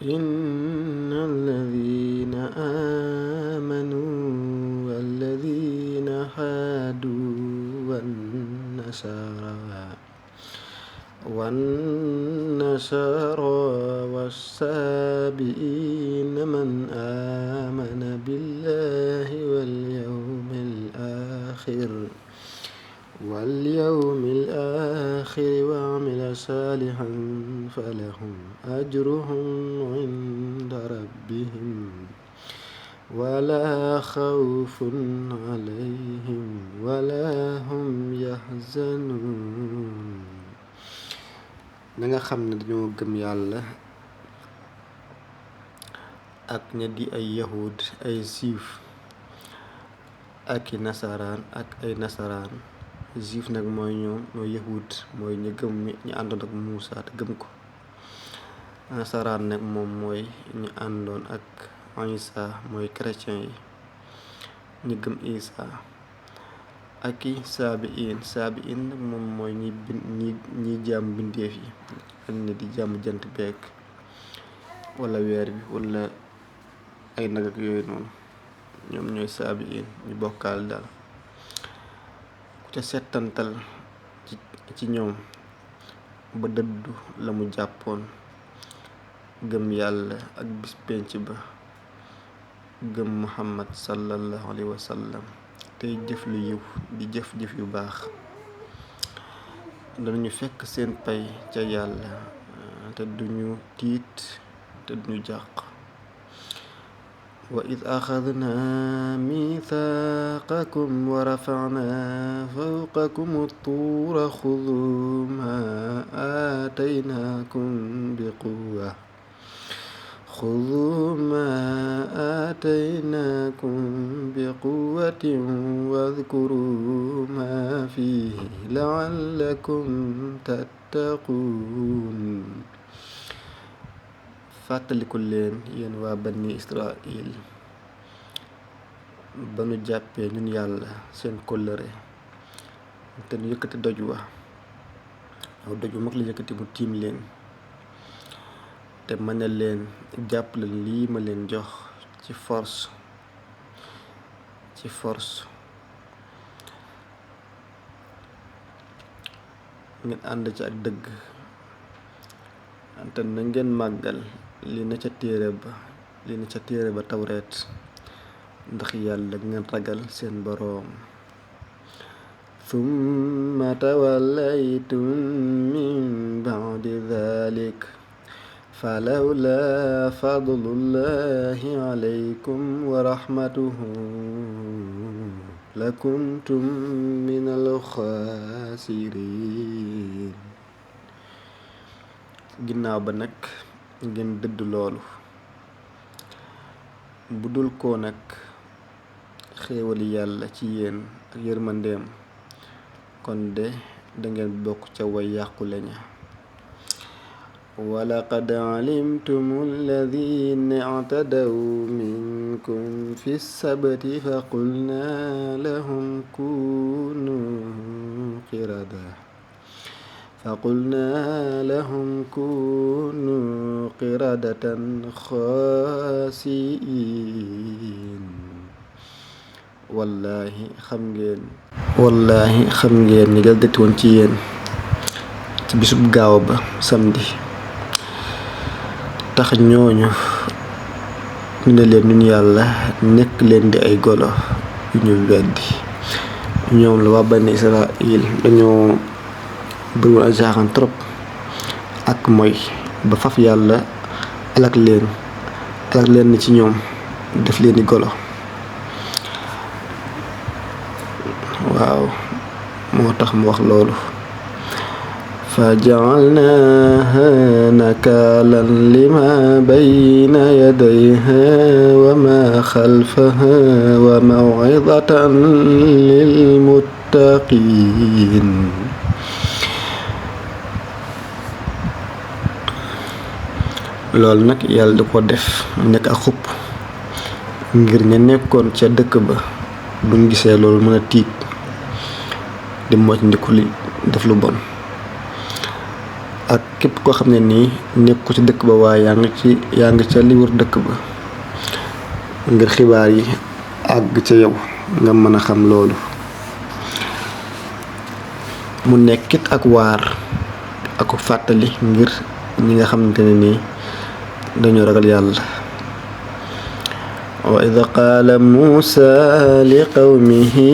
إن الذين آمنوا والذين هادوا والنصارى والسابئين من آمن بالله واليوم الآخر وعمل صالحا فلهم أجرهم عند ربهم ولا خوف عليهم ولا هم يحزنون. na nga xam ne dañoo gëm yàlla ak ña di ay yahud ay siif ak i nasaraan ak ay nasaraan. Juif nag mooy ñoom mooy yahud mooy ñu gëm ñu àndoon ak Muusa te gëm ko. Nasaraan nag moom mooy ñu àndoon ak Isa mooy chrétien yi ñu gëm Isa. ak i saabiin nag moom mooy ñi jàmm bindeef yi ak ni di jàmm jant beek wala weer bi wala ay nag ak yooyu noonu ñoom ñooy saabiin ñu bokkaal daal. ca settantal ci ñoom ba dëddu la mu jàppoon gëm yàlla ak bis penc ba gëm Muhammad sallallahu alayhi wa sallam tey jëf lu yiw di jëf-jëf yu baax danañu fekk seen pay ca yàlla te duñu tiit te duñu jàq. wa id axadna mithaqakum wa rafa'na fawqakum at-tuura xuduu ma aataynakum biquwwatin wadhkuruu ma fiihi la'allakum tattaquun. fàttaliku leen yéen waa bani Israil ba nu jàppee ñun yàlla seen kóllëre te nu yëkkati doj wa aw doj wu mag la yëkkati mu tiim leen te mën na leen jàpp leen lii ma leen jox ci force ngeen ànd ci ak dëgg te na ngeen màggal li na ca téere ba tawreet ndax yàlla ngeen ragal seen boroom. thumma tawallaytum min ba'di dhalik falawla fadlullahi alaykum wa rahmatuhu lakuntum minal xaasiriin. ginnaaw ba nag ngeen dëdd loolu bu dul koo nag xéewali yàlla ci yéen ak yërmandeem kon de dangeen bokk ca way yàqule ña. walaqad alimtumu alladina i'tadaw minkum fi sabti faqulna lahum كونوا قردة خاسئين. wallaahi xam ngeen ni gal dëtt woon ci yéen ci bisub gaaw ba samedi tax ñooñu ñu ne leen ñun yàlla nekk leen di ay golo yu ñu weddi. ñoom la waa bani Israil dañoo bëriwoon ay jaaxaan trop ak mooy ba faf yàlla alak leen ci ñoom def leen di golo. waaw moo tax mu wax loolu. fa ja'alnaaha nakaalan lima bayna yadayha wa ma xalfaha wa maw'izatan lil muttaqiin. loolu nag yàlla da ko def mu nekk ak xupp ngir ña nekkoon ca dëkk ba buñ gisee loolu mën a tiit di moytandiku li def lu bon. ak képp koo xam ne nii nekku ci dëkk ba waaye yaa ngi ca li wër dëkk ba ngir xibaar yi àgg ca yow nga mën a xam loolu. mu nekkit ak waar ak fàttali ngir ñi nga xamante ne nii dañoo ragal yàlla. wa id qaala muusa li qawmihi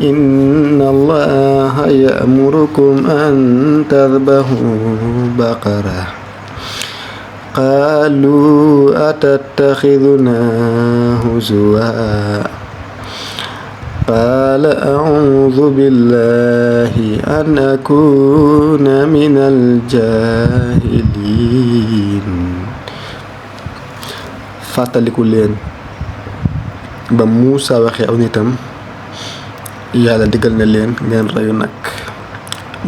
inna allaha ya'murukum an tadbahu baqara qaalu atattaxiduna huzuwa qaala a'uudu billahi an akuuna minal jaahiliin. fàttaliku leen ba Muusa waxee aw nitam yàlla digal na leen ngeen reyu nag.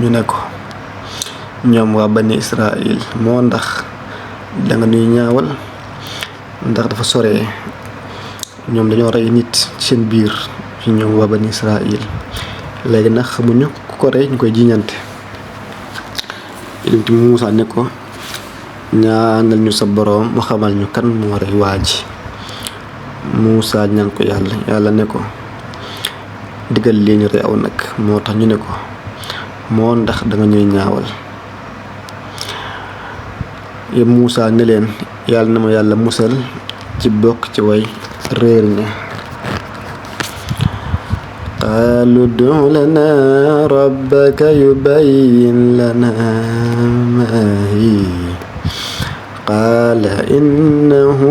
ñu ne ko ñoom waa bani Israil moo ndax danga nuy ñaawal ndax dafa sore ñoom dañoo rey nit ci seen biir ci ñoom waa bani Israil léegi nag xamuñu ku ko rey ñu koy jiñante. ilim ci Muusa ne ko ñaanal ñu sa boroom mu xamal ñu kan moo rey waa ji. Muusa ñaan ko yàlla ne ko digal leen ñu rey aw nag. moo tax ñu ne ko moo ndax danga ñuy ñaawal. yëpp Muusa ne leen yàlla na ma yàlla musal ci bokk ci way réer ña. qaalu ud'u lanaa rabbaka yubayyin lanaa maa hiya qaala innahu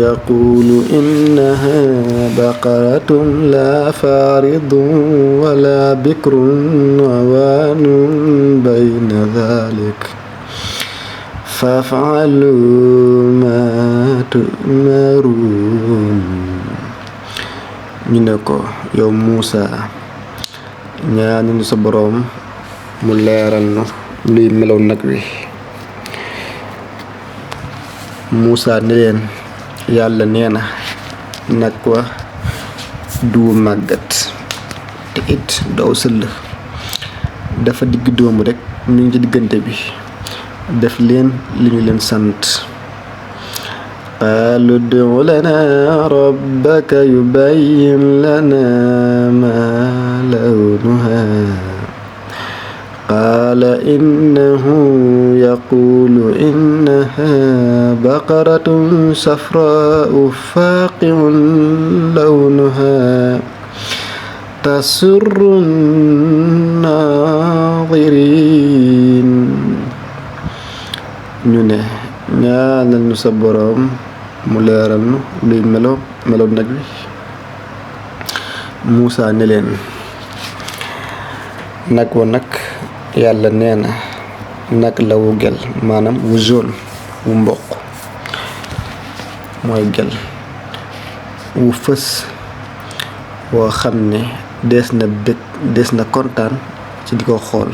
yaquulu innahaa baqaratun laa faaridun walaa bikrun awaanun bayna daalik faf'aluu maa tu'maruun. ñu ne ko yow Muusa ñaanu sa boroom mu leeral nu luy melaw nag wi. Muusa ne leen yàlla nee na nag wa du màggat te it doo sëll dafa digg doomu rekk mi ngi ci diggante bi. def leen li ñu leen sant. qaalu ud'u lanaa rabbaka yubayyin lanaa maa lawnuhaa qaala innahu yaquulu innahaa baqaratun safraa'u faaqi'un lawnuhaa tasurru nnaaziriin. ñu ne ñaanal ñu sa boroom mu leeral nu luy melo nag wi. Muusa ne leen nag wa nag yàlla nee na nag la wu gel maanaam wu jaune wu mboq mooy gel wu fës woo xam ne des na kontaan ci di ko xool.